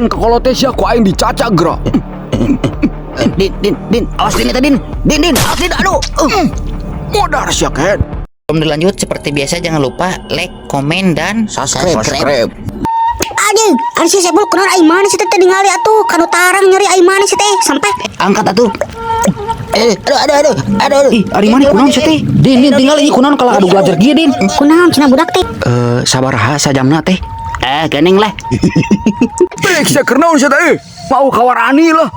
Kakolot teh sia ku aing dicacak geura. Din, Din, Din, awas Din eta Din. Din, Din, awas Din, aduh. Modar sia kehed. Sebelum dilanjut seperti biasa jangan lupa like, komen, dan Subscribe. Anjing, ari si Sepul kunaon ai mana sih teh ningali atuh kanu tarang nyeri ai mana sih teh sampai Angkat atuh. Aduh, aduh, aduh, aduh, aduh. Ih, ari maneh kunaon sia teh? Din, Din, tinggal ieu kunaon kalah adu belajar kieu, Din. Kunaon cenah budak teh? Eh, sabaraha sajamna teh? Ah, geuning lah. Bek sia keur naon sia teh? Mau kawarani lah.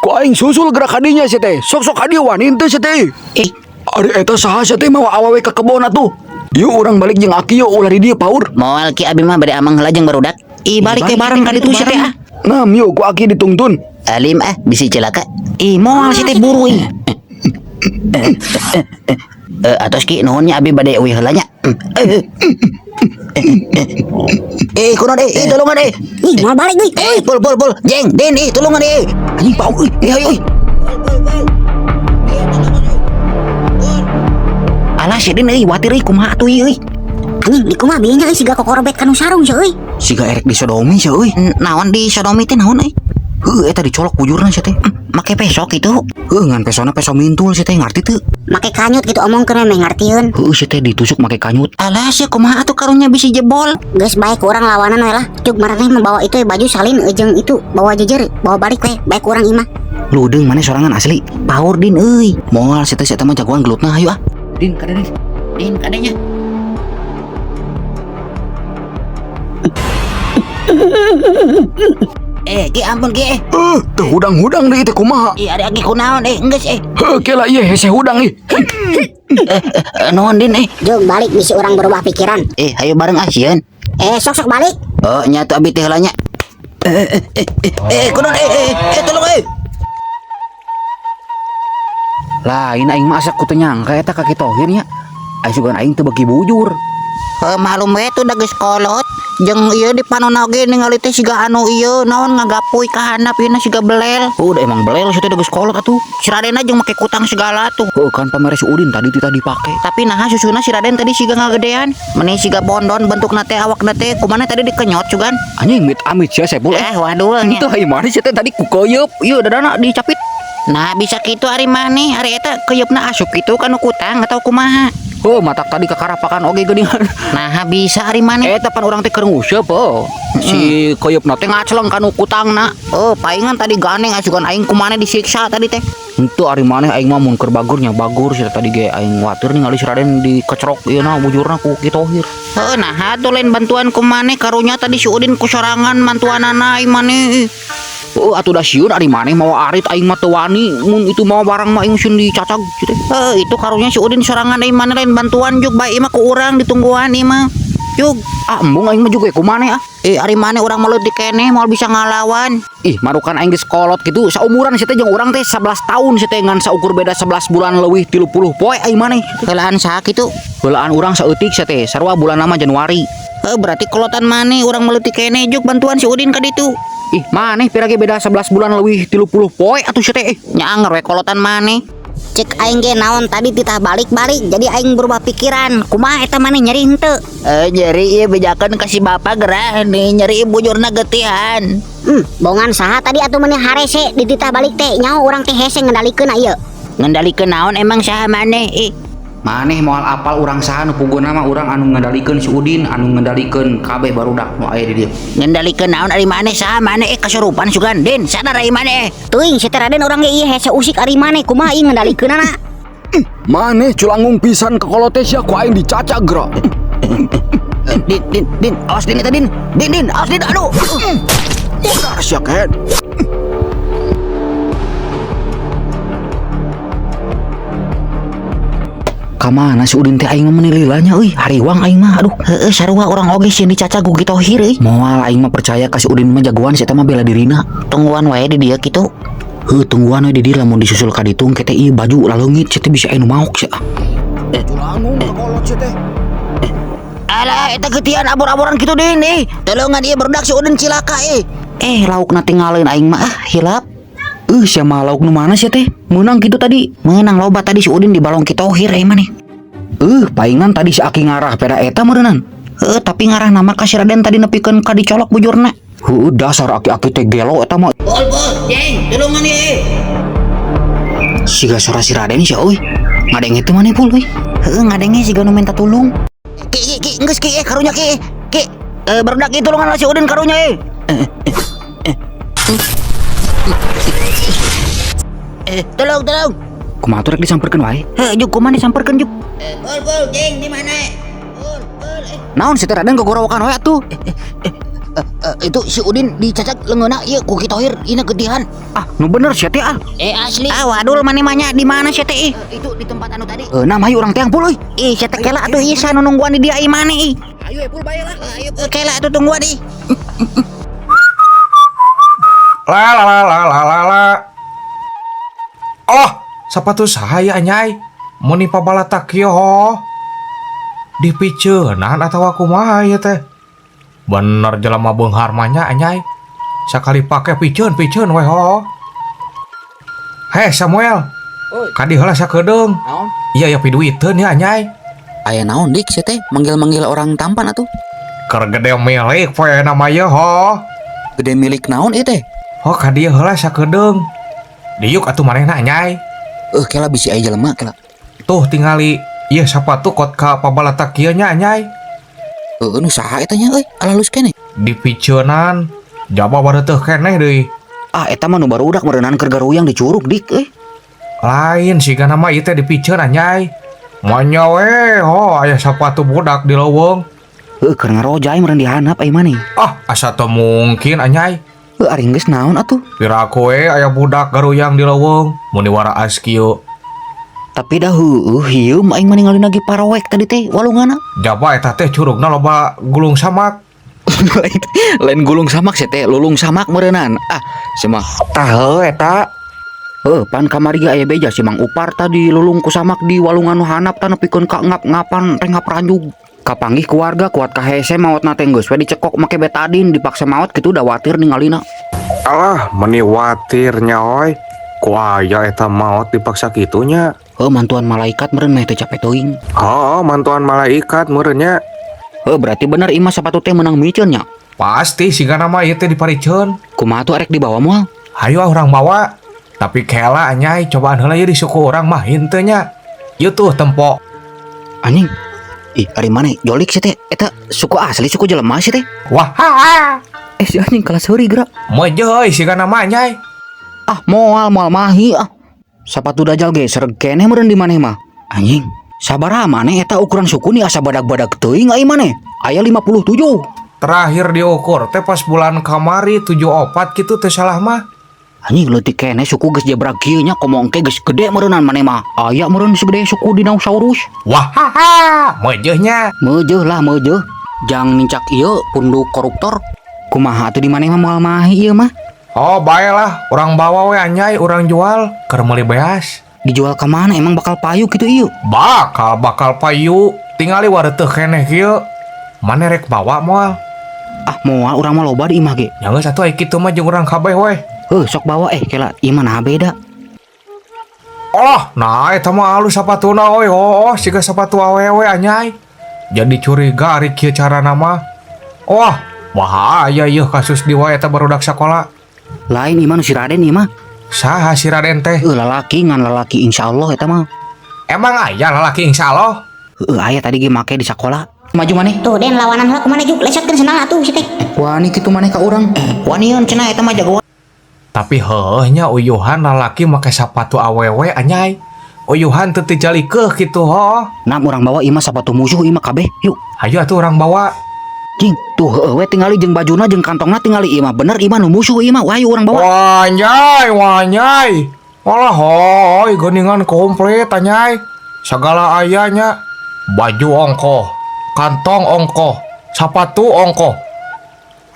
Ku aing susul gerak kadinya sia teh. Sok-sok ka dieu wani teh sia teh. Eh, Ari eta saha sia teh mawa awewe ka kebon atuh. Yuk urang balik jeung aki yuk ulah di dieu paur. Moal ki abi mah bade amang heula jeung barudak. Ih, balik ke bareng ka ditu sia teh ah. Nam yuk ku aki ditungtun. Alim ah, bisi celaka. Ih, moal sia teh buru ih. Atos ki nuhun nya abi bade uih heula nya. Kunaon eh, tulungan eh. Ih, moal balik deui. Eh, pul pul pul, jeng, Din, ih, tulungan eh. Anjing paur euy. Eh, ayo euy. Alah si Din euy, watir euy kumaha atuh ieu euy. Anjing, di kumaha bieu nya euy siga kokorobet kanu sarung sia euy. Siga erek disodomi sia euy. Naon di sodomi teh naon euy? Heuh, eta dicolok bujurna sia teh. Make pesok gitu. Heuh, ngan pesona peso mintul sia teh ngarti teu? Make kanyut gitu omongkeun we meh ngartieun. Heuh, sia teh ditusuk make kanyut. Alah sia kumaha atuh karunya bisi jebol. Geus bae ku urang lawanan we lah. Cuk maraneh membawa itu baju salin jeung itu bawa jejer, bawa balik we bae ku urang imah. Ludeung maneh sorangan asli. Paur Din euy. Moal sia teh sia mah jagoan gelutna hayu ah. Din, kada Din. Din kadenya. Ki ampun ki eh. Eh, teu hudang-hudang deui teh kumaha? Ih, ari aki kunaon eh geus eh. Heuh, kela ieu hese hudang ih. Nuhun Din eh. Jug balik bisi urang berubah pikiran. Eh, hayu bareng ah sieun. Eh, sok-sok balik. Oh, nya atuh abi teh heula nya. Kunaon tolong eh. Lain aing mah asa ku teu nyangka eta ka Ki Tohir nya. Ai sugan aing teu beuki bujur. Malum we tuh da geus kolot. Jeung ieu di panonna oge ningali teh siga anu ieu naon ngagapuy ka handap ieu na siga belel. Oh, udah emang belel sia teh da geus kolot atuh. Si Radena jeung make kutang segala tuh. Heuh, kan pamere si Udin tadi titah dipake. Tapi naha susuna si Raden tadi siga ngagedean. Meni siga bondon bentukna teh awakna teh kumaha tadi dikenyot sugan. Anjing mit amit sia Sepul eh. Eh, waduh nya. Henteu ai maneh sia teh tadi ku keuyeup. Ieu dadana dicapit. Nah, bisa kitu ari maneh, ari eta keyeupna asup kitu kanu kutang atau kumaha. Heuh, matak tadi kakarapakan oge geuningan. Nah, bisa ari maneh. Eta pan urang teh keur nguseup heuh. Si keyeupna teh ngacleng kanu kutangna. Oh, palingan tadi gandeng asugan aing kumaha disiksa tadi teh. Henteu ari maneh aing mah mun keur bagur nya bagur sia tadi ge aing watir ningali si Raden dikecerok ieu na bujurna ku Ki Tohir. Heuh, nah atuh lain bantuan ku maneh karunya tadi si Udin ku sorangan mantuanana aing maneh. Heuh, atuh da sieun ari maneh mawa arit aing mah teu wani mun itu mawa barang mah aing sieun dicacag kitu. Heuh, itu karunya si Udin sorangan aing maneh lain bantuan juk bae mah ku urang ditungguan ieu mah. Jug, Ah, embung aing mah juga ku maneh ah. eh ari maneh urang mah leutik keneh moal bisa ngalawan. Ih, marukan aing geus kolot kitu saumuran sia teh jeung urang teh 11 tahun sia teh ngan saukur beda 11 bulan leuwih 30 poe aing maneh. Heulaan saha kitu? Heulaan urang saeutik sia teh sarua bulan nama Januari. Heuh, berarti kolotan maneh urang mah leutik keneh juk bantuan si Udin ka ditu. Ih, maneh pira ge beda 11 bulan leuwih 30 poe atuh sia teh. Nya anger we kolotan maneh. Cek aing ge naon tadi titah balik-balik jadi aing berubah pikiran. Kumaha eta maneh nyeri henteu? Nyeri ieu bejakeun ka si bapak gerah nih nyeri bujurna getihan. Bongan saha tadi atuh maneh harese dititah balik teh nyaho urang teh hese ngendalikeun ieu. Ngendalikeun naon emang saha maneh ih. Maneh moal apal urang saha nu puguna mah urang anu ngendalikeun si Udin, anu ngendalikeun kabeh barudak nu aya di dieu. Ngendalikeun naon ari maneh saha maneh eh kasurupan sugan Din sadar ari maneh. Teuing si teh Raden urang ge ieu hese usik ari maneh kumaha ieu ngendalikeunana. Maneh culangung pisan kakolot teh sia ku aing dicacak geura. Din, Din, Din, awas Din eta Din. Din, Din, awas Din, aduh. Modar sia kehed. Ka mana si Udin teh aing mah meuni lila nya euy, hariwang aing mah aduh. Heeh, sarua urang oge sieun dicacag ku Ki Tohir euy. Moal aing mah percaya ka si Udin mah jagoan si eta mah bela dirina. Tungguan wae di dieu kitu. Heuh, tungguan we di dieu lamun disusul ka ditu engke teh ieu baju laleungit sia teh bisa aya nu maok sia. Culangung kakolot sia teh. Alah, eta getian abor-aboran kitu Din ih. Tolongan ieu barudak si Udin cilaka ih. Eh, laukna tinggalin aing mah ah hilap. Sia mah lauk nu mana sia teh? Meunang kitu tadi. Meunang loba tadi si Udin di balong Ki Tohir euy maneh. Paingan tadi si Aki ngarah peda eta meureunnan. Heuh, tapi ngarah nama ka si Raden tadi nepikeun ka dicolok bujurna. Heueuh, dasar aki-aki teh gelo eta mah. Pul, pul, jeng, tulungan ieu. Siga suara si Raden sih euy. Ngadenge teu maneh, Pul, euy? Heeh, ngadenge siga nu minta tulung. Ki, ki, ki, geus ki, karunya ki. Ki, barudak ki tulungan lah si Udin karunya eh. Tolong, tolong. Kumaha tuh rek disamperkeun wae? Heh, juk kumaha disamperkeun juk? Pul, pul, jeng di mana? Pul, pul. Naon si teh Raden gogorowokan wae atuh? Itu si Udin dicacak leungeunna ieu ku Ki Tohir ieu getihan. Ah, nu bener sia teh ah. Eh, asli. Ah, wadul maneh mah nya di mana sia teh ih? Itu di tempat anu tadi. Nah, hayu urang teang, Pul, euy. Ih, sia teh kela atuh ieu nu nungguan di dia ieu maneh ih. Ayo Pul bae lah. Ayo kela atuh tungguan ih. La la la la la la la. Oh, sepatu saya anyai. Meni pabalatak kieu ho. Dipiceunan atawa kumaha ieu teh? Bener jelema beunghar mah nya anyai. Sakali pake piceun-piceun we ho. Heh Samuel, Oi, kadi heula sakedeung. naon? Iya ya piduiteun ya anyai. Aya naon dik sia teh manggil-manggil orang tampan atuh? Keur gede milik poe nama ieu ho. Gede milik naon ieu teh? Ho kadi heula sakedeung. Diuk atuh manehna anyai. Kela bisi aya jelema kela. Tuh tingali ieu sapatu kot ka pabalatak kieu nya anyai. Heueuh, nu saha eta nya euy? Alalus keneh. Dipiceunan jaba bareuteuh keneh deui. Ah, eta mah nu barudak meureunan keur garuyang di curug dik euy. Lain siga nama ieu teh dipiceun anjay. Manya we ho aya sapatu budak di leuweung. Heueuh, keur ngarojay meureun dihandap ai maneh. Ah, asa teu mungkin anjay. Heuh, ari geus naon atuh? Piraku we aya budak garuyang di leuweung mun diwaraas kieu. Tapi dah heueuh hieum aing mah ningali lagi parowek tadi teh walungana. Jaba eta teh curugna loba gulung samak. Lain gulung samak sih teh, lulung samak meureunan. Ah, sia mah. Tah heuh eta. Heuh, pan kamari ge aya beja si Mang Upar tadi lulung ku samak di walungan nu handap tah nepikeun ka ngap-ngapan rengap ranjug. Kapanggih keluarga kuat kahese maotna teh geus we dicekok make betadin dipaksa maot kitu da watir ningalina. Alah, meni watir nya oi. Ku aya eta maot dipaksa kitu nya. Heuh, mantuan malaikat meureun meh teu capek teuing. Oh, mantuan malaikat meureun nya. Heuh, berarti bener imah sapatu teh meunang miceun nya. Pasti siga nama ieu teh dipariceun. Kumaha tuh arek dibawa moal? Hayu ah urang bawa. Tapi kela anyai cobaan heula ieu di suku urang mah henteu nya. Ieu tuh tempo. Anjing. Ih, ari maneh jolik sih teh. Eta suku asli suku jelema sih teh. Wah, ha, Eh, si anjing kalah seuri gerak. Meujeuh euy siga nama anyai. Ah, moal moal mahi ah. Sapatu dajal ge sereg keneh meureun di maneh mah. Anjing, sabaraha maneh eta ukuran suku nih asa badag-badag teuing ai maneh. Aya 57. Terakhir diukur teh pas bulan kamari 74 kitu teh salah mah. Anjing leutik keneh suku geus jebrak kieu nya komo engke geus gede meureunnan maneh mah. Aya meureun segede suku dinosaurus. Wah, ha, ha. Meujeuh nya. Meujeuh lah meujeuh. Jang nincak ieu punduk koruptor. Kumaha atuh di maneh mah moal mahi ieu mah. Oh, bae lah, urang bawa we anyai, urang jual keur meuli beas. Dijual ka mana emang bakal payu kitu ieu? Bakal bakal payu, tingali wareuteuh keneh kieu. Maneh rek bawa moal? Ah, moal urang mah loba di imah ge. Nya geus atuh ai kitu mah jeung urang kabeh we. Heuh, sok bawa kela ieu mah naha beda. Oh, nah eta mah alus sapatuna oi, oh, siga sapatu awewe anyai. Jadi curiga ari kieu carana mah. Wah, bahaya ieu kasus di wae eta barudak sakola. Lain ieu mah nu si Raden ieu mah. Saha si Raden teh? Heuh, lalaki ngan lalaki insyaallah eta mah. Emang aya lalaki insyaallah? Heuh, aya tadi ge make di sakola. Maju maneh. Tuh Den lawanan heula kumaha juk lesotkeun sendal atuh si teh. Wani kitu maneh ka urang. Waniun cenah eta mah jagoan. Tapi heuh nya uyuhan lalaki make sapatu awewe anyai. Uyuhan teu tijalikeuh kitu ho. Nah, urang bawa ieu mah sapatu musuh ieu mah kabeh. Yuk. Hayu atuh urang bawa. Jing, tuh heueuh we tingali jeung bajuna jeung kantongna tingali ieu mah bener ieu mah nu musuh ieu mah. Wah, ayo urang bawa. Wanyai, wanyai. Walah hoi, geuningan komplit anyai. Sagala ayanya. Baju ongkoh, kantong ongkoh, sapatu ongkoh.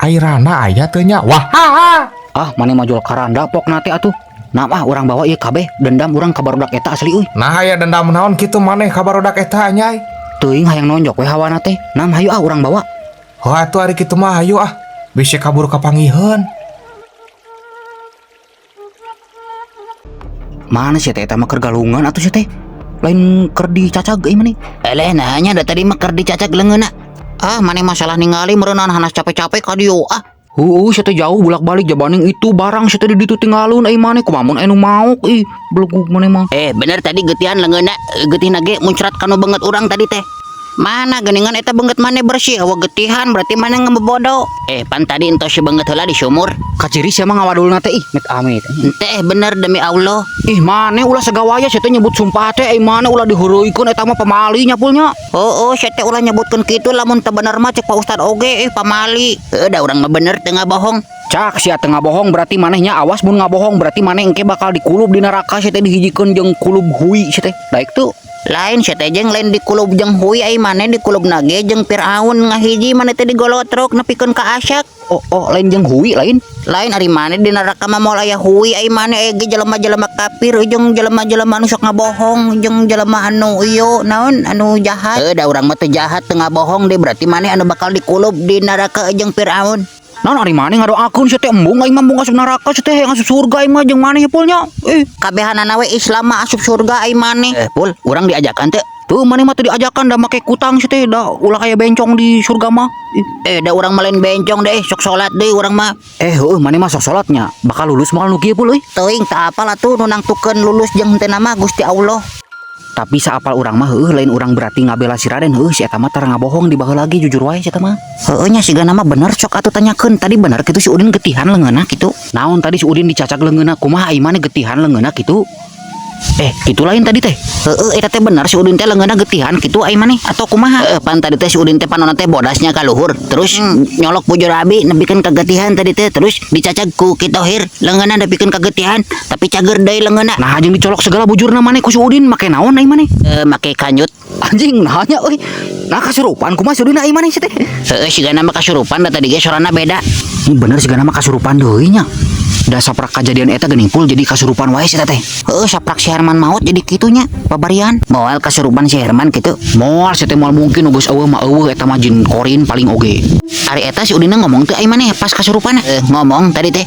Airana aya teu nya? Wah, ha, ha. Ah, maneh mah jual karanda pokna teh atuh. Nah, ah urang bawa ieu kabeh dendam urang ka barudak eta asli euy. Nah, aya dendam naon kitu maneh ka barudak eta anyai? Teuing hayang nonjok we hawana teh. Nam hayu ah urang bawa. Heuh atuh ari kitu mah hayu ah. Bisi kabur kapanggiheun. Mana sih teh eta mah keur galungan atuh sih teh? Lain keur dicacag euy maneh. Eleh nah nya da tadi mah keur dicacag leungeunna. Ah, maneh masalah ningali meureunnan hanas capek-capek ka dieu ah. Heueuh sia teh jauh bolak-balik jabaning itu barang sia teh di ditu tinggalun ai maneh kumaha mun anu maok ih belegug maneh mah. Eh bener tadi getihan leungeunna getihna ge muncrat kanu beungeut urang tadi teh. Mana geuningan eta beungeut maneh bersih eueuh getihan berarti maneh ngebodo. Eh pan tadi entos si beungeut heula di sumur. Kaciri sia mah ngawadulna teh ih mit amit. Teh bener demi Allah. Ih maneh ulah sagawaya sia teh nyebut sumpah teh ai maneh ulah diheureuykeun eta mah pamali nya pul nya. Oh, sia teh ulah nyebutkeun kitu lamun teu bener mah cek Pak Ustad oge ih pamali. Heueuh da urang mah bener teu ngabohong. Cak sia teu ngabohong berarti manehnya awas mun ngabohong berarti maneh engke bakal dikulub di neraka sia teh dihijikeun jeung kulub hui sia teh. Daek teu? Lain sia teh jeung lain dikulub jeung hui ai maneh dikulub nage jeung Firaun ngahiji maneh teh digolotrok nepikeun ka asak. Oh, lain jeung hui lain. Lain ari maneh di neraka mah moal aya hui ai maneh aya ge jelema-jelema kafir jeung jelema-jelema anu sok ngabohong jeung jelema anu ieu naon anu jahat. Heuh da urang mah teu jahat teu ngabohong deh berarti maneh anu bakal dikulub di neraka jeung Firaun. Naon ari maneh ngadoakeun sia teh embung aing mah embung asup neraka sia teh hayang asup surga aing mah jeung maneh pul nya. Ih, Kabehanana we Islam mah asup surga ai maneh. Eh pul, urang diajakan teu? Tuh maneh mah teu diajakan da make kutang sia teh da ulah aya bencong di surga mah. Ih. Eh da urang mah lain bencong deh, sok salat deui urang mah. Eh heueuh maneh mah sok salatnya bakal lulus moal nu kieu pul euy. Teuing teu apal atuh nu nangtukeun lulus jeung henteu mah Gusti Allah. Tapi saapal urang mah heueuh lain urang berarti ngabela si Raden heueuh si eta mah tara ngabohong di baheula lagi jujur wae si eta mah. Heueuh nya sigana mah bener sok atuh tanyakeun tadi bener kitu si Udin getihan leungeunna kitu. Naon tadi si Udin dicacag leungeunna kumaha ai maneh getihan leungeunna kitu? Eh, kitu lain tadi teh. Heeh eta teh bener si Udin teh leungeunna getihan kitu ai maneh atau kumaha? Heeh pan tadi teh si Udin teh panonna teh bodasnya ka luhur terus nyolok bujur abi nepikeun ka getihan tadi teh terus dicacag ku Ki Tohir leungeunna nepikeun ka getihan tapi cager deui leungeunna. Nah jeung dicolok segala bujurna maneh ku si Udin make naon ai maneh? Make kanyut. Anjing nah nya euy. Nah kasurupan kumaha si Udin ai maneh si teh? Heeh sigana mah kasurupan da tadi ge sorana beda. Ini bener sigana mah kasurupan deui nya. Da saprak kajadian eta geuning pul jadi kasurupan wae si teh. Heeh saprak si Herman maot jadi kitu nya babarian. Moal kasurupan si Herman kitu. Moal si teh moal mungkin geus eueuh mah eueuh eta mah jin korin paling oge. Ari eta si Udinna ngomong teu ai maneh pas kasurupan? Ngomong tadi teh.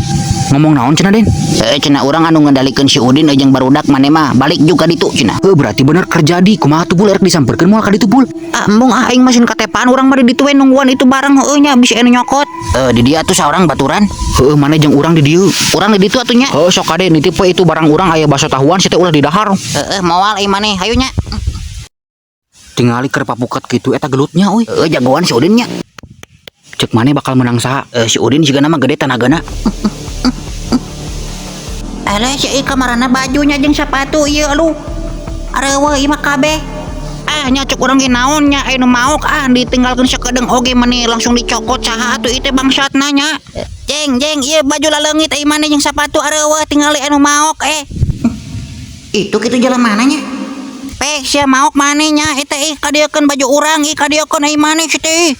Ngomong naon cenah Den? Heeh cenah urang anu ngendalikeun si Udin jeung barudak maneh mah balik juga ditu cenah. Heuh berarti bener kerjadi kumaha tuh bul erek disamperkeun moal ka ditu bul. Ah embung ah aing mah sieun katepaan urang mah di ditu we nungguan itu barang heueuh nya bisi anu nyokot. Di dia atuh saurang baturan. Heueuh maneh jeung urang di dieu. Urang di ditu atuh nya. Heueuh sok kade nitip we itu barang urang aya baso tahuan si teh ulah didahar. Heeh moal ai maneh hayu nya. Tingali keur papuket kitu eta gelutnya euy. Heeh jagoan si Udin nya. Cek maneh bakal menang saha? Si Udin sigana mah gede tanagana. Alah si ieu kamarana bajunya jeung sepatu ieu aduh. Areueuh ieu mah kabeh. Ah nya cek urang ge naon nya aya nu maok ah ditinggalkeun sakedeung oge meni langsung dicokot saha atuh ieu teh bangsatna nya. Jeng jeng ieu baju laleungit ai maneh jeung sepatu areueuh tingali anu maok eh. Itu kitu jalan mana nya? Peh sia maok maneh nya eta ih kadieukeun baju urang ih kadieukeun ai maneh si teh.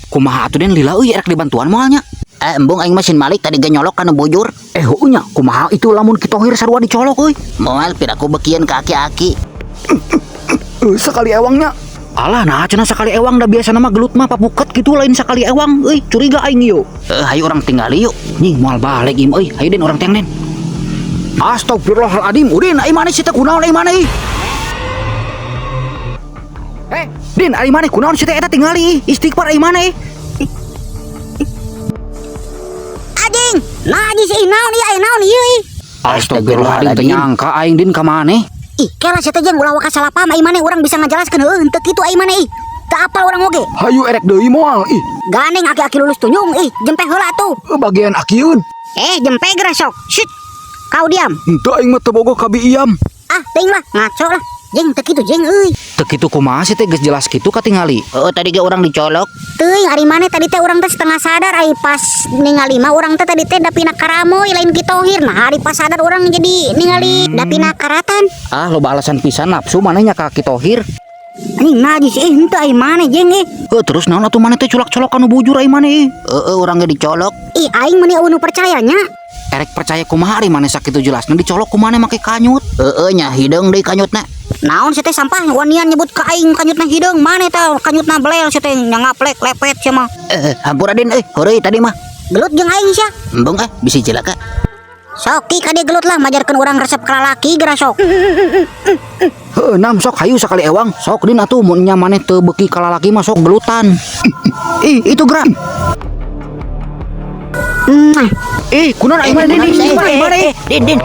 Kumaha atuh Den lila euy erek dibantuan moal nya? Eh embung aing mah sin malik tadi ge nyolok kana bujur. Eh heueuh nya kumaha itu lamun Ki Tohir sarua dicolok euy. Moal piraku bekieun ka aki-aki. Sekali ewangnya. Alah nah cenah sakali ewang da biasana mah gelut mah papuket kitu lain sakali ewang euy curiga aing ieu. Hayu urang tinggali yuk. Nying moal balik im euy hayu Den urang teang Den. Astagfirullahaladzim Udin ai maneh si teh kunaon ai maneh ih. Eh Din ai maneh kunaon si teh eta tingali ih istighfar ai maneh ih. Anjing, najis ih naon ieu aya naon ieu ih. Astagfirullahaladzim teu nyangka aing Din ka maneh. Ih, kela sia teh jeung ulah waka salah paham ai maneh urang bisa ngajelaskeun heueuh henteu kitu ai maneh ih. Teu apal urang oge. Hayu erek deui moal ih. Gandeng aki-aki lulus tunjung ih, jempe heula atuh. Bagian akieun. Eh, jempe geura sok. Shit. Kau diam. Henteu aing mah teu bogoh ka bi iam. Ah, teuing lah, ngaco lah. Jeung teu kitu jeung euy. Teu kitu kumaha sih teh geus jelas kitu katingali. Heeh tadi ge urang dicolok. Teuing ari maneh tadi teh urang teh setengah sadar ai pas ningali mah urang teh tadi teh dapina karamoy lain Ki Tohir. Nah, ari pas sadar urang jadi ningali dapina karatan. Ah loba alasan pisan nafsu maneh nya ka Ki Tohir. Anjing najis ih henteu ai maneh jeung ih. Heuh terus naon atuh maneh teh culak-colok anu bujur ai maneh ih. Heeh urang ge dicolok. Ih aing meni eueuh nu percaya nya. Erek percaya kumaha ari maneh sakitu jelasna dicolok ku maneh make kanyut. Heeh nya hideung deui kanyutna. Naon sih teh sampah wanian nyebut ka aing kanyutna hideung maneh teh kanyutna belel sih teh nyangaplek lepet sia mah. Hampura Den euy heureuy tadi mah. Gelut jeung aing sia. Embung ah bisi cilaka. Sok ki kade gelut lah majarkeun urang resep ka lalaki geura sok. Heuh nam sok hayu sakali ewang sok Din atuh mun nya maneh teu beuki ka lalaki mah sok gelutan. Ih itu geura. Mwah. Eh, kunaon aing mana, Din? Mana, mana? Din, Din.